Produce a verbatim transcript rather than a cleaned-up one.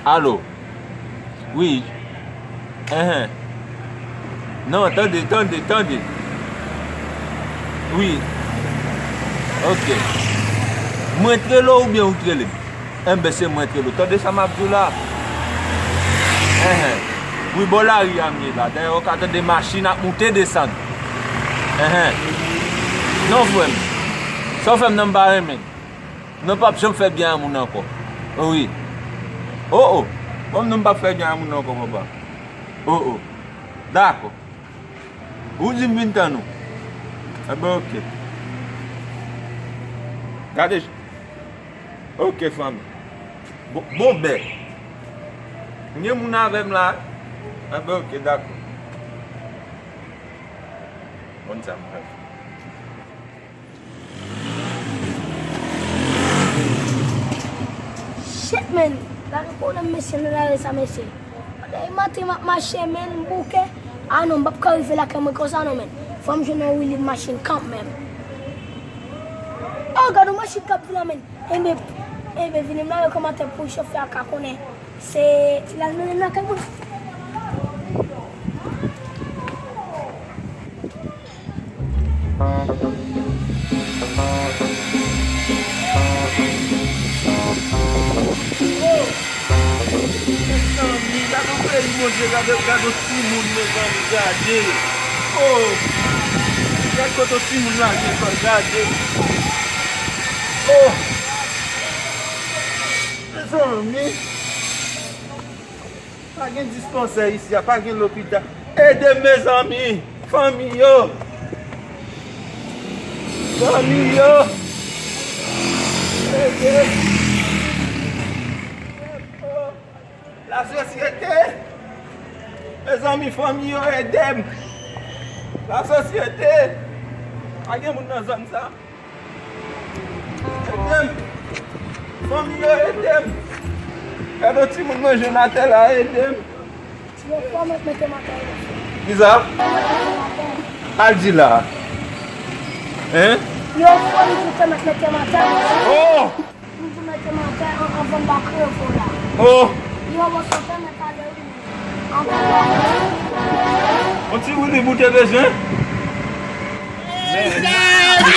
Alo. Wi. Enhen. Non, tande, tande, tande. Wi. Ok. Mwen t rele w oubyen ou t rele m? Enben, se mwen t rele w. Tande sa m ap di w la? Enhen. Wi, bò lari a m ye la. Dayè, ou ka tande machin ap moute desann. Enhen. Non, frè m. Sa w fè m nan m pa renmen. Non, p ap janm fè byen a moun ankò. Wi. O, o. Bon, non, m p ap fè byen a moun ankò, papa. O, o. Dakò. Ou di m vin tann ou. Enben, ok. Gade. Ok, fanmi. Bon, bon, bè. M gen moun avè m la. Enben, ok, dakò. Bon, sa m fè. Shit, man. Gade pwoblèm mesye nan lari sa, mesye. Lè maten m ap mache, man, m bouke. Ah non, m p ap ka rive lakay mwen konsa non, man. Fò m jwenn yon wili machin kanmenm. Oh, gade yon machin k ap vin la, man. Enben, enben, vini m la, yon kòmantè pou chofè a ka konnen. Se, l al mennen m lakay mwen. Mezanmi, gade yon peyi, Bondye, gade, gade yon timoun, mezanmi, gade. Oh! Gade kote yon timoun lage kò l, gade. Oh! Mezanmi! Pa gen dispansè isi a, pa gen lopital. Ede m, mezanmi! Fanmi yo! Fanmi yo! Ede! Lasosyete! Mezanmi, fanmi yo, ede m! Lasosyete! Pa gen moun nan zòn sa? Ede m! Fanmi yo, ede m! Gade yon timoun mwen jwenn atè la, ede m! Yo fò mèt mete m atè yo. Kisa? Al di la. Hein? Yo fò li di te mèt mete m atè. Oh! M di mete m atè an, anvan m ba kreve w la. Oh! Yo, bon, sa fè mèt ale wi. Anvan m ba kreve w. On ti wili bout ou te bezwen? Mezanmi!